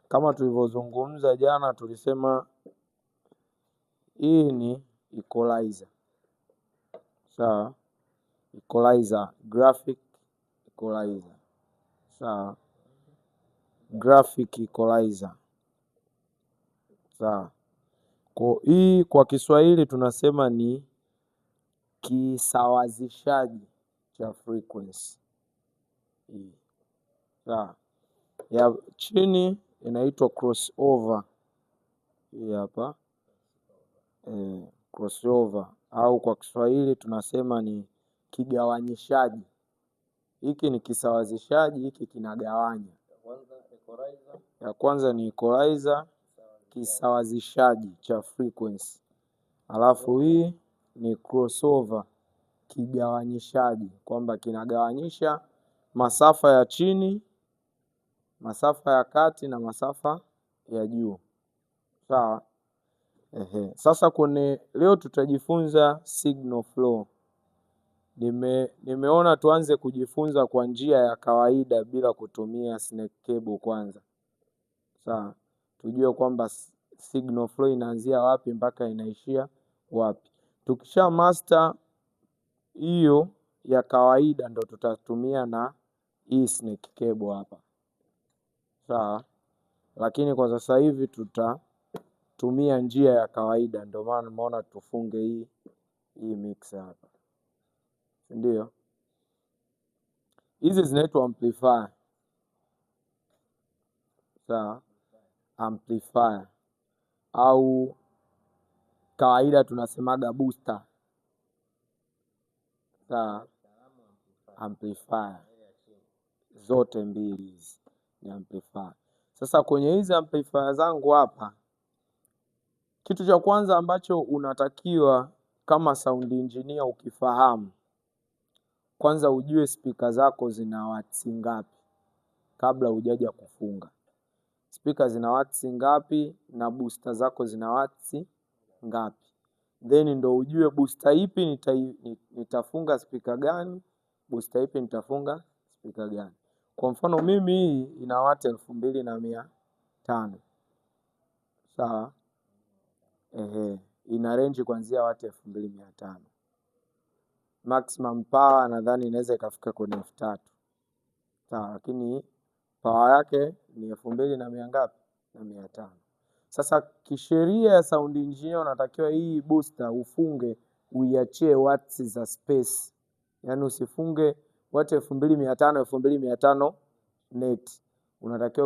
Kama tulivyozungumza jana, tulisema hii ni equalizer. Sawa, equalizer, graphic equalizer. Sawa, graphic equalizer. Sawa. Kwa hii kwa Kiswahili tunasema ni kisawazishaji cha frequency hii. Sawa. Ya chini inaitwa crossover. Hii hapa crossover au kwa Kiswahili tunasema ni kigawanyishaji. Hiki ni kisawazishaji, hiki kinagawanya. Ya kwanza ni equalizer, kisawazishaji cha frequency, alafu hii ni crossover, kigawanyishaji, kwamba kinagawanyisha masafa ya chini, masafa ya kati na masafa ya juu. Sawa. Ehe. Sasa kwenye leo tutajifunza signal flow. Nimeona tuanze kujifunza kwa njia ya kawaida bila kutumia snake cable kwanza. Sawa, tujue kwamba signal flow inaanzia wapi mpaka inaishia wapi. Tukisha master hiyo ya kawaida ndo tutatumia na hii snake cable hapa. Sawa, lakini kwa sasa hivi tutatumia njia ya kawaida, ndio maana nimeona tufunge hii mixer hapa, si ndio? Hizi zinaitwa amplifier. Sawa, amplifier au kawaida tunasemaga booster. Sawa, amplifier zote mbili hizi ni amplifier. Sasa kwenye hizi amplifier zangu hapa, kitu cha kwanza ambacho unatakiwa kama sound engineer ukifahamu, kwanza ujue spika zako zina watts ngapi kabla hujaja kufunga. Spika zina watts ngapi na booster zako zina watts ngapi, then ndo ujue booster ipi nitafunga spika gani, booster ipi nitafunga spika gani. Kwa mfano mimi hii ina wati 2500. Sawa, ehe, ina range kuanzia wati 2500. Maximum power nadhani inaweza ikafika kwenye 3000. Sawa, lakini power yake ni elfu mbili na mia ngapi? Na 500. Sasa kisheria ya sound engineer unatakiwa hii booster ufunge uiachie watts za space, yaani usifunge wati 2500 2500 net, unatakiwa